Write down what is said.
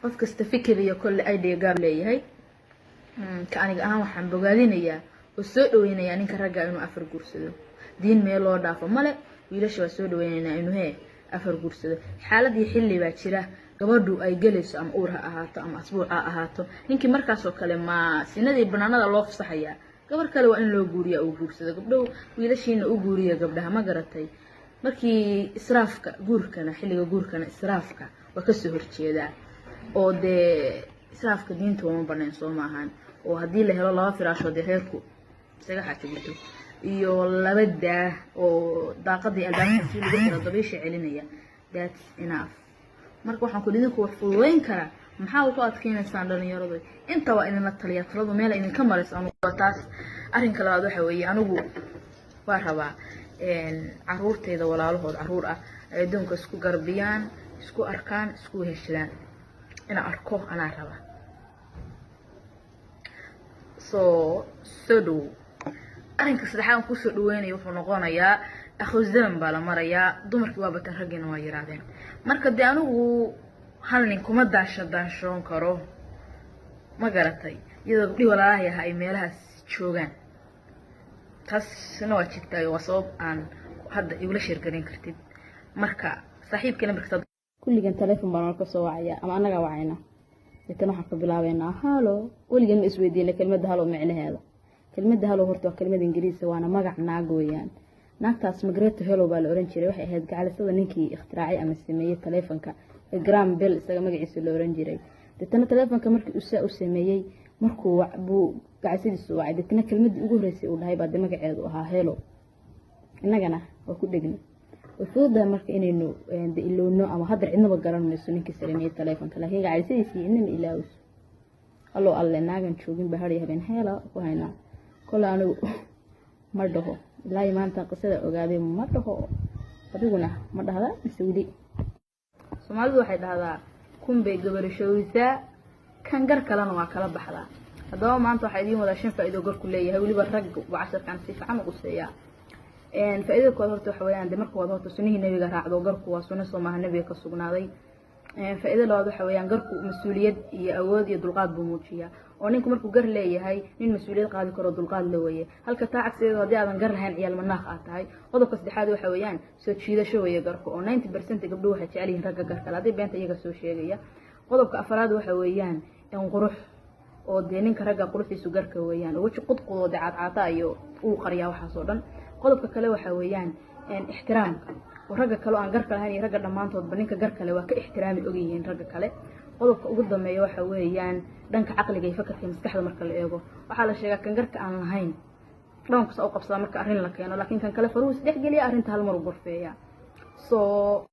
Qof kasta fikir iyo kolle idea gaar leeyahay. Ka aniga ahaan waxaan bogaadinayaa oo soo dhaweynayaa ninka ragga inuu afar guursado. Diin meel loo dhaafo male. Wiilasha waa soo dhaweynaynaa inuu hee afar guursado. Xaalad iyo xilli baa jira gabadhu ay gelayso, ama uur ha ahaato ama asbuuc ha ahaato. Ninkii markaasoo kale ma sinadii banaanada loo fasaxayaa? Gabar kale waa in loo guuriya, uu guursado. Gabdhow, wiilashiina u guuriya gabdhaha, ma garatay? Markii israafka guurkana, xilliga guurkana israafka waa kasoo horjeedaa, oo dee israafka diinta uma banayn, soo maahan? Oo haddii la helo laba firaashoo dee reerku isaga xaajo iyo laba daah oo daaqadii albaabka si lagu xiro dabiisha celinaya, that's enough. Marka waxaan ku idinku wax fududeyn karaa, maxaa ku adkeynaysaan dhalinyaradu? Inta waa idinla taliya, taladu meel idinka marayso anugu taas. Arrinka labaad waxa weeye, anigu waa rabaa caruurtayda walaalahood caruur ah ay adduunka isku garbiyaan, isku arkaan, isku weheshadaan, inaan arko anaa raba. Soo soo dhowow. Arrinka saddexaad aan kusoo dhaweynayo wuxuu noqonayaa, akhiru zaman baa la marayaa, dumarkii waa batan, raggiina waa yaraadeen. Marka dee anigu hal nin kuma daasho daanshoon karo, ma garatay? Iyadoo gabdhihii walaalahay ahaa ay meelahaas joogaan, taasna waa jirtaayo, waa sabab aan hadda igula share garin kartid. Marka saaxiibkii lambarka. Kulligan taleefon baan ka soo wacaya ama annagaa wacayna, deetan waxaan ka bilaabaynaa "Hello". Weligan ma isweydiina kelmadda "hello" micnaheeda? Kelmadda "hello" horta waa kelmad Ingiriisa, waana magac naag weeyaan. Naagtaas Margaret Hello baa la oran jiray. Waxay ahayd gacalisada ninkii ikhtiraacay ama sameeyey taleefonka, Graham Bell isaga magaciisa la oran jiray. Deetana taleefonka markii uu saa u sameeyey, markuu buu gacalisadiisu wacay, deetana kelmadii ugu horreysay uu dhahay baa de magaceedu ahaa "hello". Innagana waa ku dhegna, way fududahay marka inaynu de ilowno ama haddar cidnaba garan mayso ninkii sameeyey taleefonka, laakiin gacalisadiisii cidnama ilaaweyso. Allow alle naagan joogin baa har iyo habeen "hello" ku haynaa. Kole anigu ma dhaho, ilaa iyo maanta qisada ogaaday ma dhaho. Adiguna ma dhahda mise weli? Soomaalidu waxay dhahdaa kun bay gabarashooysaa, kan gar kalena waa kala baxdaa. Haddaba maanta waxaa idiin wadaa shan faa-ido garku leeyahay. Weliba rag waa casharkan si fiican u quseeyaa. Faa-idada koowaad horta waxa weeyaan, de marka waad horta sunnihii Nebiga raacdo. Garku waa sunno, soo maaha, Nebiga ka sugnaaday? Faa-ida labaad waxa weeyaan, garku mas-uuliyad iyo awood iyo dulqaad buu muujiyaa, oo ninku markuu gar leeyahay nin mas-uuliyad qaadi karo, dulqaad la weeye. Halka taa cagsigeedu, haddii aadan gar lahayn, ciyaal manaaq aad tahay. Qodobka saddexaad waxa weeyaan soo jiidasho weeye garku, oo 90% gabdhuhu waxay jecel yihiin ragga gar kale, haddii beenta iyaga soo sheegaya. Qodobka afraad waxa weeyaan qurux, oo dee ninka ragga quruxdiisu garka weeyaan, oo weji qudqudoo dee caadcaata iyo uu qariyaa waxaas oo dhan. Qodobka kale waxa weeyaan ixtiraamka, oo ragga kale oo aan garka lahayn iyo ragga dhammaantoodba ninka gar kale waa ka ixtiraami ogyihiin ragga kale. Qodobka ugu dambeeya waxa weeyaan dhanka caqliga iyo fakarka iyo maskaxda marka la eego. Waxaa la sheegaa kan garka aan lahayn dhabankusa u qabsadaa marka arrin la keeno, laakiin kan kale faruhu isdhexgeliya, arrinta hal mar u gorfeeya. So.